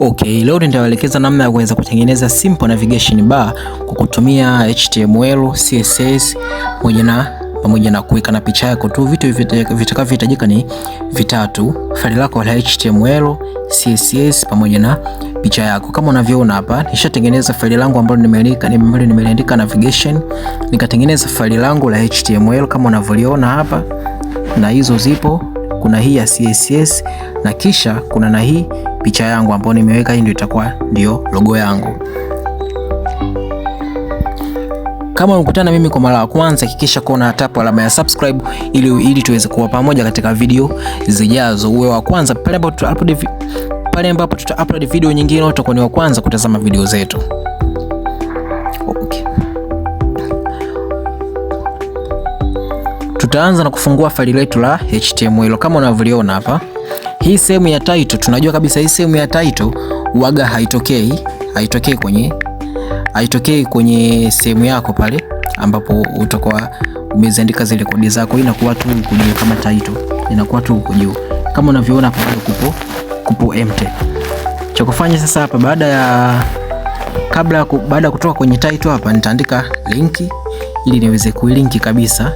Okay, leo nitawaelekeza namna ya kuweza kutengeneza simple navigation bar kwa kutumia HTML, CSS pamoja na kuweka na picha yako tu. Vitu vitakavyohitajika ni vitatu: faili lako la HTML, CSS pamoja na picha yako. Kama unavyoona hapa, nishatengeneza faili langu ambalo nimeliandika navigation, nikatengeneza faili langu la HTML kama unavyoliona hapa, na hizo zipo, kuna hii ya CSS na kisha kuna na hii picha yangu ambayo nimeweka. Hii ndio itakuwa ndio logo yangu. Kama umekutana mimi kwa mara ya kwanza, hakikisha kuwa una tap alama ya subscribe ili tuweze kuwa pamoja katika video zijazo. Uwe wa kwanza pale ambapo tuta upload video nyingine, utakuwa ni wa kwanza kutazama video zetu. Okay. Tutaanza na kufungua faili letu la HTML kama unavyoliona hapa. Hii sehemu ya title, tunajua kabisa hii sehemu ya title waga haitokei kwenye sehemu yako pale ambapo utakuwa umeziandika zile kodi zako, inakuwa tu huku juu kama title, inakuwa tu huku juu kama unavyoona hapa, bado kupo empty. Cha kufanya sasa hapa baada ya kutoka kwenye title hapa nitaandika link ili niweze kuilinki kabisa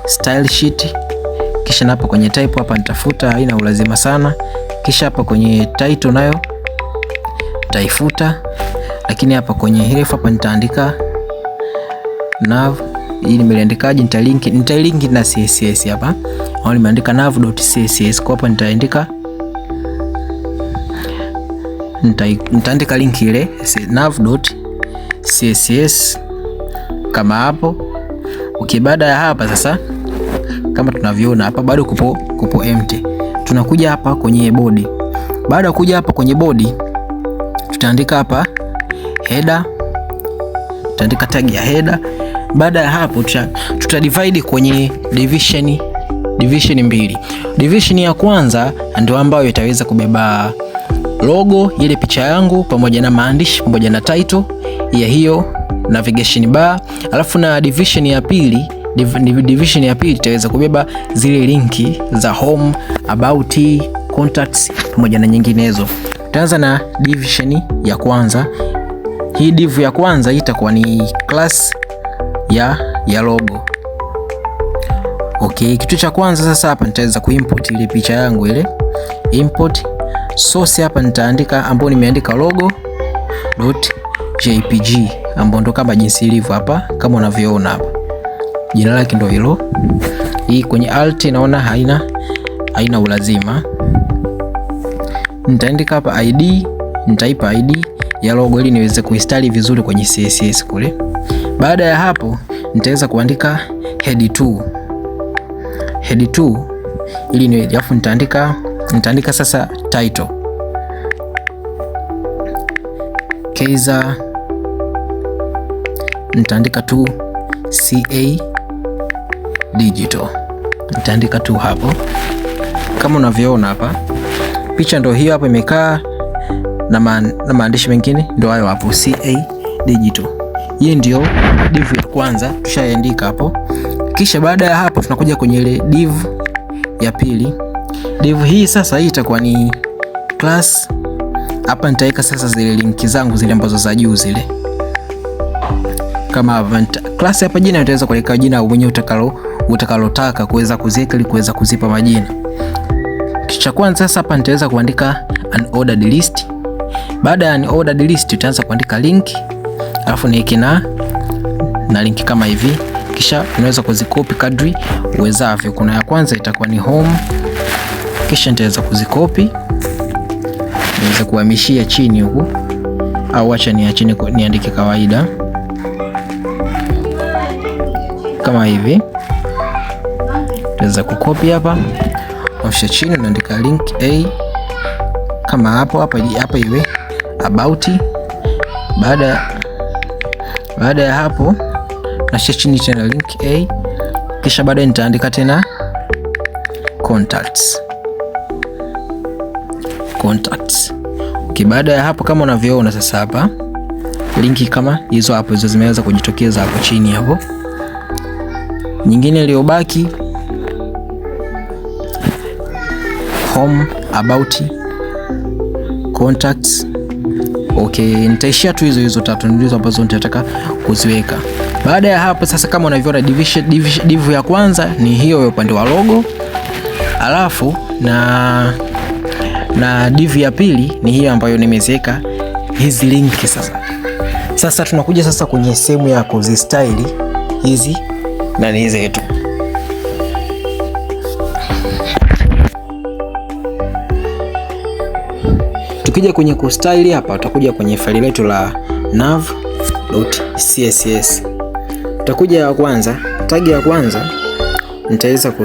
style sheet, kisha hapa kwenye type hapa nitafuta, haina ulazima sana. Kisha hapa kwenye title nayo nitaifuta, lakini hapa kwenye href hapa nitaandika nav. Hii nimeliandikaje? Nitalink na CSS hapa, au nimeandika nav.css kwa hapa nitaandika link ile nav.css kama hapo. Okay, baada ya hapa sasa, kama tunavyoona hapa bado kupo empty. Tunakuja hapa kwenye body. Baada ya kuja hapa kwenye body, tutaandika hapa header, tutaandika tag ya header. Baada ya hapo tuta divide kwenye division mbili. Division ya kwanza ndio ambayo itaweza kubeba logo ile picha yangu pamoja na maandishi pamoja na title ya hiyo navigation bar, alafu na division ya pili itaweza kubeba zile linki za home, about, contacts pamoja na nyinginezo. Tutaanza na division ya kwanza. Hii div ya kwanza itakuwa ni class ya logo. Okay, kitu cha kwanza sasa hapa nitaweza kuimport ile picha yangu ile. Import source hapa nitaandika ambapo nimeandika logo.jpg ambapo ndo kama jinsi ilivyo hapa kama unavyoona hapa. Jina lake ndo hilo. Hii kwenye alt naona haina ulazima. Nitaandika hapa ID, nitaipa ID ya logo ili niweze kuistyle vizuri kwenye CSS kule. Baada ya hapo nitaweza kuandika head 2. Head 2 ili ni alafu nitaandika sasa title. Kaizer, nitaandika tu CA Digital. Nitaandika tu hapo kama unavyoona hapa, picha ndio hiyo hapo imekaa na maandishi mengine ndio hayo hapo CA Digital. Hii ndio div ya kwanza tushaiandika hapo. Kisha baada ya hapo tunakuja kwenye ile div ya pili. Div hii sasa hii itakuwa ni class. Hapa nitaweka sasa zile linki zangu zile ambazo za juu zile kama hapa class hapa jina utaweza kuweka jina mwenyewe utakalotaka kuweza kuziweka ili kuweza kuzipa majina. Kitu cha kwanza sasa hapa nitaweza kuandika unordered list. Baada ya unordered list utaanza kuandika link, alafu niweke na link kama hivi, kisha unaweza kuzikopi kadri uwezavyo. Kuna ya kwanza itakuwa ni home, kisha nitaweza kuzikopi, niweza kuhamishia chini huku, au acha niache niandike kawaida kama hivi. Utaweza kukopi hapa, osha chini, unaandika link a kama hapo hapa hapa, iwe about. Baada ya hapo nashia chini tena link a, kisha baadaye nitaandika tena contacts, contacts. Okay, baada ya hapo kama unavyoona sasa hapa linki kama hizo hapo, hizo zimeweza kujitokeza hapo chini hapo. Nyingine iliyobaki home, about, Contacts. Okay, nitaishia tu hizo hizo tatu ndizo ambazo nitataka kuziweka. Baada ya hapo sasa, kama unavyoona div ya kwanza ni hiyo ya upande wa logo, alafu na div ya pili ni hiyo ambayo nimeziweka hizi link. Sasa tunakuja sasa kwenye sehemu ya kuzistyle hizi nani zetu. Tukija kwenye kustyle hapa, utakuja kwenye faili letu la nav.css. Utakuja ya kwanza, tag ya kwanza nitaweza ku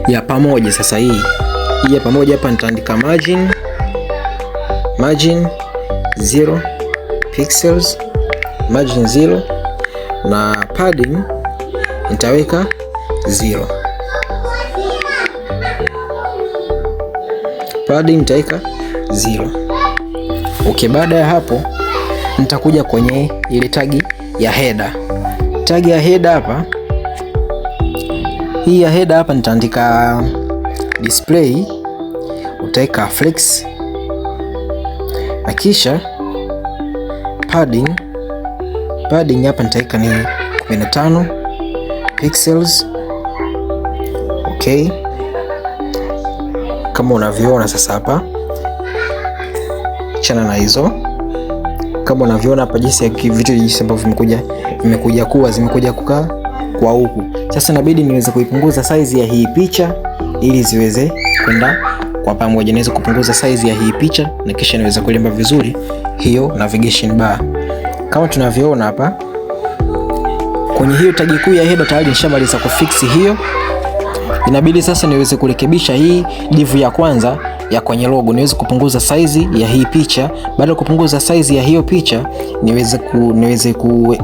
ya pamoja. Sasa hii ya pamoja hapa nitaandika margin 0 pixels, margin 0 na padding nitaweka 0. Padding nitaweka 0. Okay, baada ya hapo nitakuja kwenye ile tagi ya header. Tagi ya header hapa, hii ya header hapa nitaandika display, utaweka flex na kisha padding hapa nitaweka ni 15 pixels. Okay, kama unavyoona sasa hapa, chana na hizo, kama unavyoona hapa jinsi ya vitu jinsi ambavyo vimekuja kuwa zimekuja kukaa kwa huku. Sasa inabidi niweze kuipunguza size ya hii picha ili ziweze kwenda kwa pamoja. Niweze kupunguza size ya hii picha na kisha niweze kulemba vizuri hiyo navigation bar. Kama tunavyoona hapa kwenye hiyo tagi kuu ya header tayari nishamaliza kufix hiyo. Inabidi sasa niweze kurekebisha hii div ya kwanza ya kwenye logo, niweze kupunguza size ya hii picha. Baada ya kupunguza size ya hiyo picha, niweze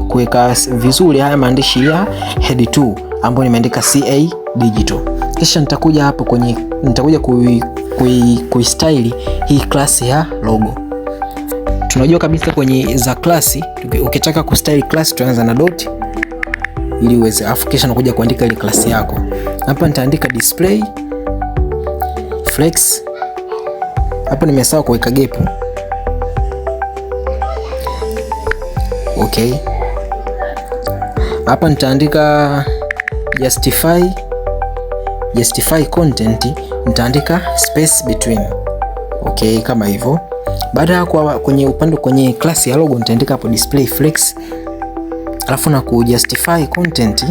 kuweka vizuri haya maandishi ya head 2 ambayo nimeandika CA Digital. Kisha nitakuja hapo kwenye nitakuja kui style hii class ya logo. Tunajua kabisa kwenye za class, ukitaka kustyle class tuanza na dot ili uweze, afu kisha nakuja kuandika ile class yako. Hapa nitaandika display flex. Hapo nimesahau kuweka gap. Okay, hapa nitaandika justify content, nitaandika space between. Okay, kama hivyo. Baada ya kwa kwenye upande kwenye class ya logo nitaandika hapo display flex, alafu na ku justify content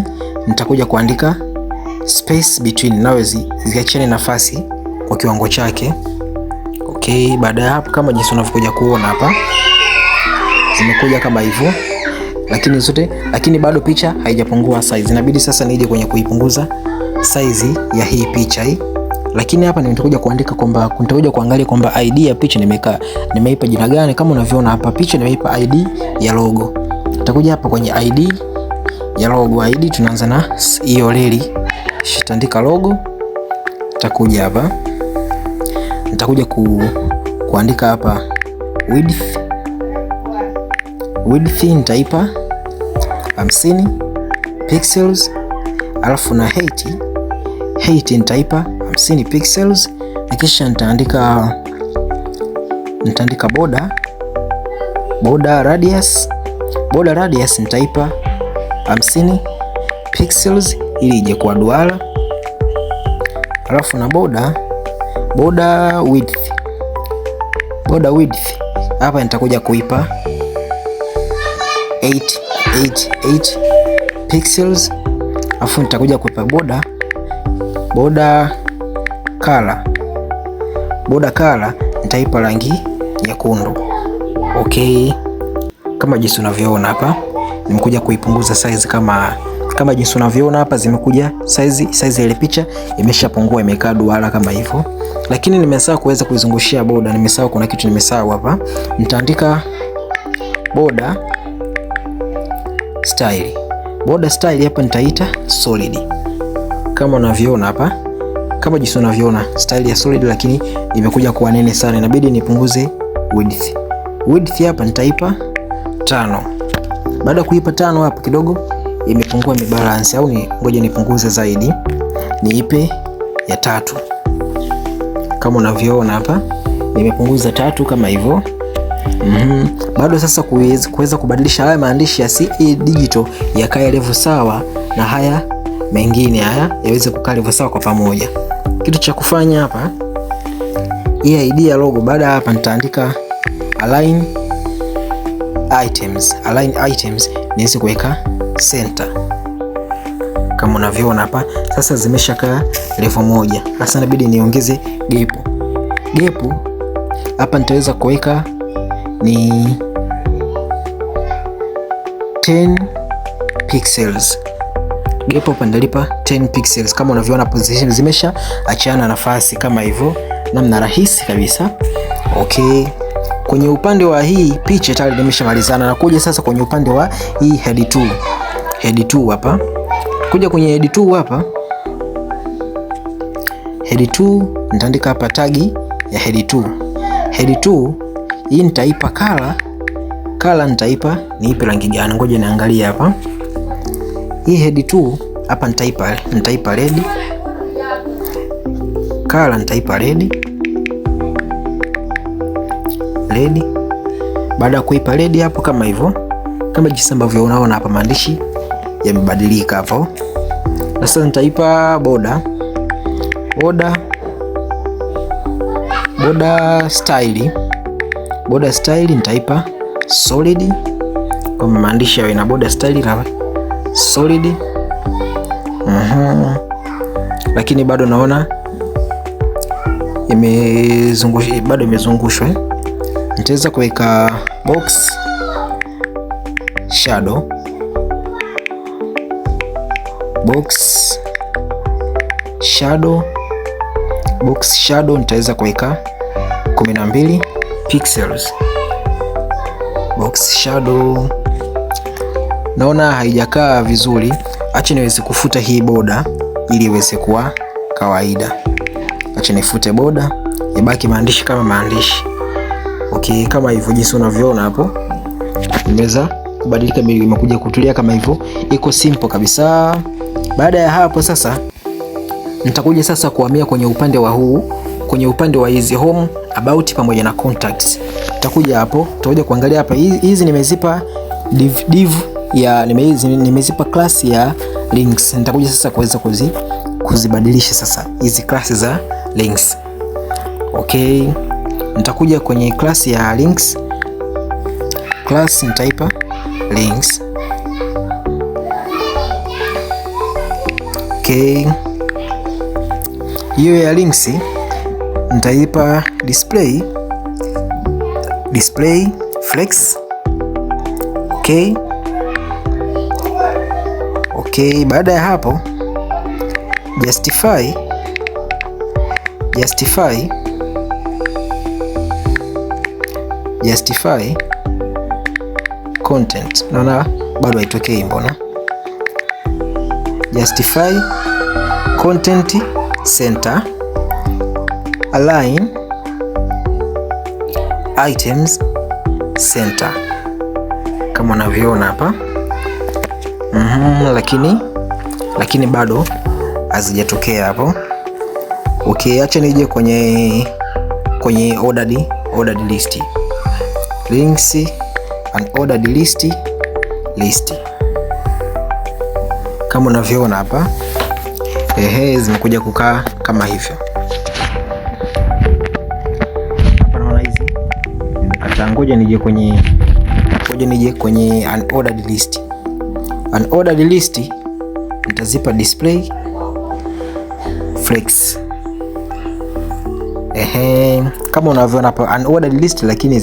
nitakuja kuandika space between, nawe ziachane nafasi kwa kiwango chake. Okay, baada ya hapo kama jinsi unavyokuja kuona hapa zimekuja kama hivyo, lakini zote, lakini bado picha haijapungua size. Inabidi sasa nije kwenye kuipunguza size ya hii picha hii. Lakini hapa nitakuja kuandika kwamba nitakuja kuangalia kwamba ID ya picha nimeipa jina gani. Kama unavyoona hapa picha nimeipa ID ya logo. Nitakuja hapa kwenye ID ya logo, ID tunaanza na hiyo reli, nitaandika logo. Nitakuja hapa nitakuja kuandika hapa width nitaipa 50 pixels, alafu na height nitaipa 50 pixels, na kisha nitaandika border radius nitaipa 50 pixels ili ije kwa duara, alafu na border width hapa nitakuja kuipa 888 pixels, alafu nitakuja kuipa border color nitaipa rangi nyekundu. Okay, kama jinsi unavyoona hapa nimekuja kuipunguza size kama jinsi unavyoona hapa zimekuja size ile picha imeshapungua, imekaa duara kama hivyo, lakini nimesahau kuweza kuizungushia border. Nimesahau, kuna kitu nimesahau hapa. Nitaandika border style. Border style hapa nitaita solid kama unavyoona hapa, kama jinsi unavyoona style ya solid, lakini imekuja kuwa nene sana, inabidi nipunguze width. Width hapa nitaipa 5. Baada ya kuipa 5 hapa kidogo imepungua, imebalance, au ni ngoja nipunguze zaidi niipe ya 3. Kama unavyoona hapa Nimepunguza 3 kama hivyo. Bado sasa kuweza kubadilisha haya maandishi ya CA Digital yakae level sawa na haya mengine haya yaweze kukaa level sawa kwa pamoja. Kitu cha kufanya hapa, hii ID ya logo, baada ya hapa nitaandika align items, align items niweze kuweka center kama unavyoona hapa. Sasa zimeshakaa level moja. Sasa inabidi niongeze gap. Gap hapa nitaweza kuweka ni 10 pixels. Gap hapa nitalipa 10 pixels kama unavyoona position zimesha achana nafasi kama hivyo, namna rahisi kabisa. Okay. Kwenye upande wa hii picha tayari nimeshamalizana na kuja sasa kwenye upande wa hii head 2. Head 2 hapa. Kuja kwenye head 2 hapa. Head 2 nitaandika hapa tag ya head 2. Head 2 hii nitaipa color. Color nitaipa niipe rangi gani? Ngoja niangalie hapa. Hii head 2 hapa nitaipa red. Color nitaipa red. Red. Baada ya kuipa red hapo kama hivyo, kama jinsi ambavyo unaona hapa maandishi yamebadilika hapo. Sasa nitaipa border. Border, border style. Border style nitaipa solid, kwa maandishi yawe na border style na solid. Lakini bado naona imezungushwa, bado imezungushwa. Nitaweza kuweka box shadow, box shadow, box shadow nitaweza kuweka 12 pixels. Box shadow naona haijakaa vizuri, acha niweze kufuta hii border ili iweze kuwa kawaida. Acha nifute border, ibaki maandishi kama maandishi. Okay, kama hivyo jinsi unavyoona hapo imeweza kubadilika, imekuja kutulia kama hivyo, iko simple kabisa. Baada ya hapo sasa nitakuja sasa kuhamia kwenye upande wa huu, kwenye upande wa hizi home, about pamoja na contacts. Nitakuja hapo, tutakuja kuangalia hapa hizi nimezipa div ya nimezipa class ya links. Nitakuja sasa kuweza kuzibadilisha sasa hizi class za links. Okay, nitakuja kwenye class ya links, class nitaipa links. Okay, hiyo ya links nitaipa display flex. Okay. Okay, baada ya hapo justify content. Naona bado haitokei, mbona? Justify content center, align items center kama unavyoona hapa. Lakini bado hazijatokea hapo. Okay, acha nije kwenye ordered list, links and ordered list kama unavyoona hapa. Ehe, zimekuja kukaa kama hivyo. Hapa naona hizi zimekataa. Ngoja nije kwenye unordered list. Unordered list nitazipa display flex. Ehe, kama unavyoona hapa unordered list, lakini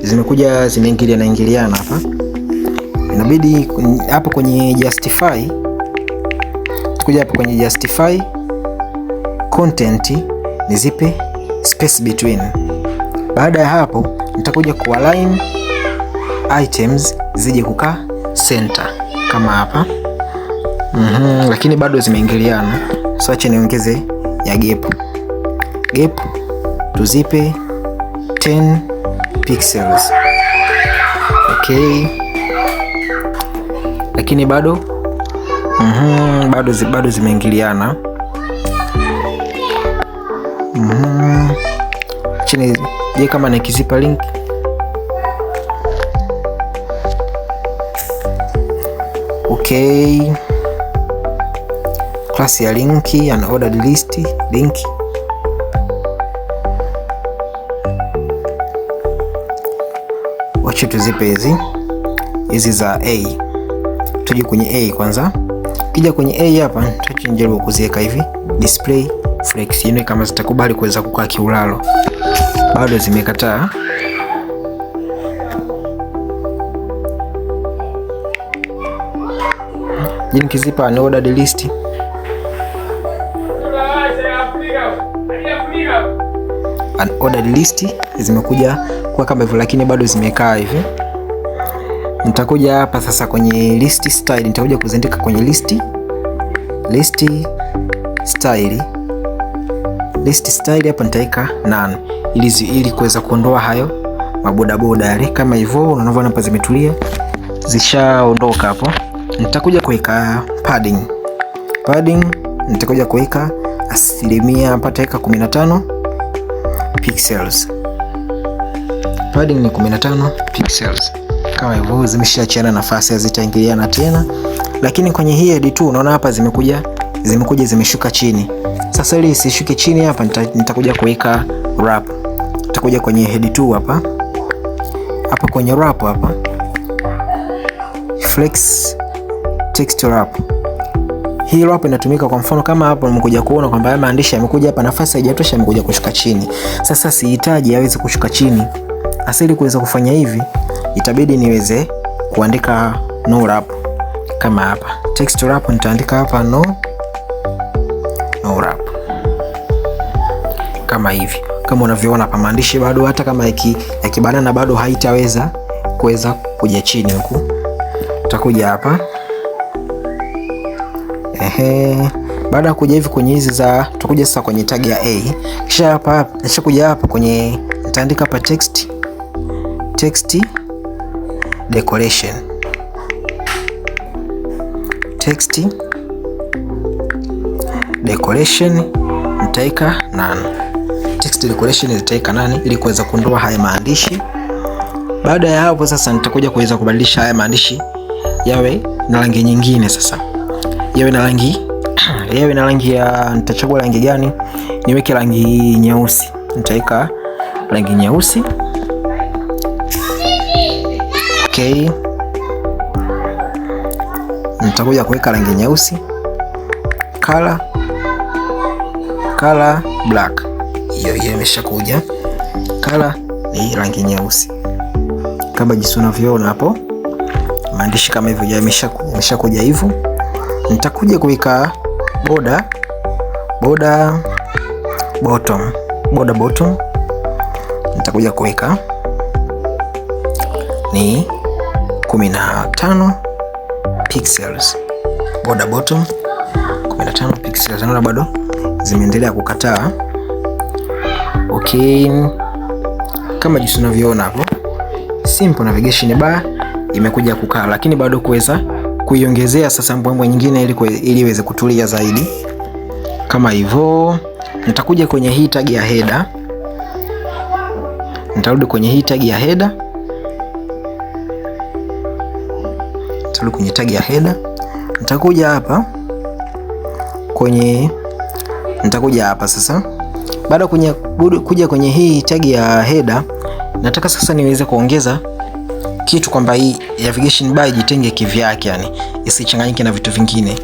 zimekuja zimeingiliana ingiliana hapa. Inabidi hapo kwenye justify, tukuja hapo kwenye justify content nizipe space between. Baada ya hapo nitakuja ku align items zije kukaa center kama hapa. Lakini bado zimeingiliana, so acha niongeze ya gap. Gap tuzipe 10 pixels. Okay, lakini bado bado zimeingiliana. Chini. Je, kama nikizipa link? Okay, class ya link unordered list link. Wacha tuzipe hizi hizi za A. Tuje kwenye A kwanza. Kija kwenye A hapa, tutajaribu kuziweka hivi display flex, yani kama zitakubali kuweza kukaa kiulalo, bado zimekataa. Je, nikizipa unordered list? Unordered list zimekuja kuwa kama hivyo, lakini bado zimekaa hivi. Nitakuja hapa sasa kwenye list style, nitakuja kuziandika kwenye list style. List style hapa nitaweka none ili kuweza kuondoa hayo mabodaboda yale kama hivyo. Unaona hapa zimetulia, zishaondoka hapo. Nitakuja kuweka padding. Padding nitakuja kuweka asilimia hapa, nitaweka 15 pixels. Padding ni 15 pixels. Kama hivyo zimeshaachiana nafasi, hazitaingiliana tena. Lakini kwenye hii head 2 unaona hapa zimekuja zimeshuka chini. Sasa ili isishuke chini hapa nitakuja kuweka wrap. Nitakuja kwenye head 2 hapa. Hapa kwenye wrap hapa. Flex text wrap. Hii wrap inatumika kwa mfano kama hapo umekuja kuona kwamba haya maandishi yamekuja hapa, nafasi haijatosha, yamekuja kushuka chini. Sasa sihitaji yaweze kushuka chini. Sasa ili kuweza kufanya hivi itabidi niweze kuandika no wrap kama hapa. Text wrap nitaandika hapa no wrap kama hivi. Kama unavyoona hapa maandishi bado hata kama yakibanana bado haitaweza kuweza kuja chini huku. Utakuja hapa. Ehe, baada ya kuja hivi kwenye hizi za, tutakuja sasa kwenye tag ya A. Kisha hapa kisha kuja hapa kwenye nitaandika hapa text decoration. Text decoration nitaweka none. Text decoration nitaweka none ili kuweza kuondoa haya maandishi. Baada ya hapo sasa nitakuja kuweza kubadilisha haya maandishi yawe na rangi nyingine sasa. Yawe na rangi ya, nitachagua rangi gani? Niweke rangi nyeusi. Nitaweka rangi nyeusi. Okay. Nitakuja kuweka rangi nyeusi. Color black. Hiyo hiyo imeshakuja. Color ni rangi nyeusi. Kama jinsi unavyoona hapo. Maandishi kama hivyo yameshakuja hivyo. Nitakuja kuweka border bottom. Border bottom nitakuja kuweka ni 15 pixels. Border bottom 15 pixels. Naona bado zimeendelea kukataa. Okay, kama jinsi unavyoona hapo, simple navigation bar imekuja kukaa, lakini bado kuweza kuiongezea sasa mbwembwe nyingine ili iweze kutulia zaidi kama hivyo. Nitakuja kwenye hii tag ya header, nitarudi kwenye hii tag ya header, nitarudi kwenye tag ya header, nitakuja hapa kwenye, nitakuja hapa sasa. Baada kuja kwenye hii tag ya header, nataka sasa niweze kuongeza kitu kwamba hii navigation bar ijitenge kivyake, yani isichanganyike na vitu vingine.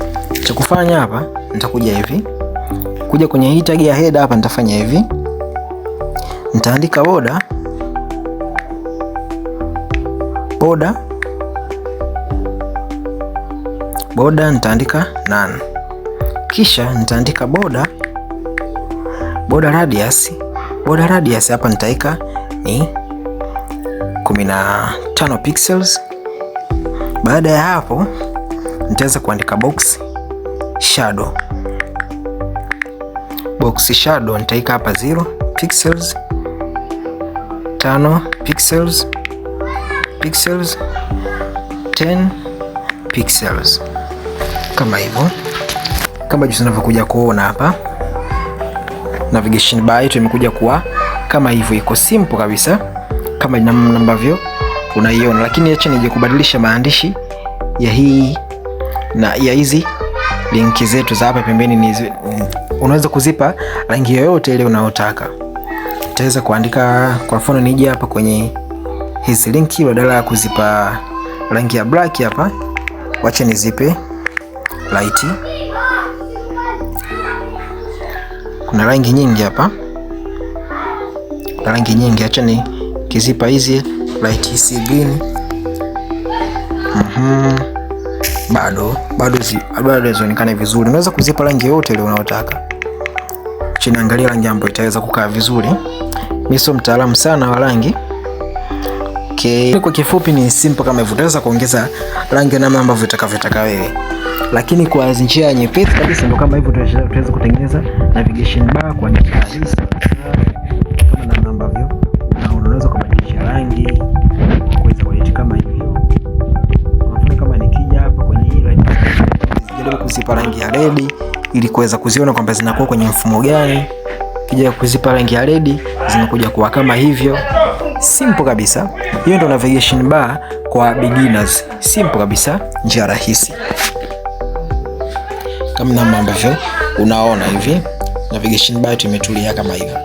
Cha kufanya hapa, nitakuja hivi, kuja kwenye hii tag ya header hapa, nitafanya hivi, nitaandika border, nitaandika none, kisha nitaandika border radius hapa nitaweka ni 15 pixels. Baada ya hapo nitaweza kuandika box shadow nitaweka hapa 0 pixels, 5 pixels, 10 pixels kama hivyo, kama jinsi unavyokuja kuona hapa, navigation bar yetu imekuja kuwa Kama hivyo, iko simple kabisa kama namna ambavyo unaiona, lakini acha nije kubadilisha maandishi ya hii na ya hizi linki zetu za hapa pembeni. Ni unaweza kuzipa rangi yoyote ile unayotaka. Utaweza kuandika, kwa mfano nije hapa kwenye hizi linki, badala ya kuzipa rangi ya black hapa, wacha nizipe light. Kuna rangi nyingi hapa, kuna rangi nyingi, acha ni kizipa hizi light sea green. Bado zionekane vizuri. Unaweza kuzipa rangi yoyote ile unayotaka. Chini angalia rangi ambayo itaweza kukaa vizuri. Mimi sio mtaalamu sana wa rangi. Okay. Kwa kifupi ni simple kama hivyo. Utaweza kuongeza rangi namna ambavyo utakavyotaka wewe. Lakini kwa njia nyepesi kabisa ndio kama hivyo utaweza kutengeneza navigation bar kwa njia rahisi kama namna ambavyo unaweza kubadilisha rangi, kuweza kuedit kama hivyo. Kwa mfano kama nikija hapa kwenye hii rangi, jaribu kuzipa rangi ya red ili kuweza kuziona kwamba zinakuwa kwenye mfumo gani. Kija kuzipa rangi ya red zinakuja kuwa kama hivyo. Simple kabisa. Hiyo ndio navigation bar kwa beginners. Simple kabisa, njia rahisi. Kama namna ambavyo unaona hivi, navigation bar imetulia kama hivyo.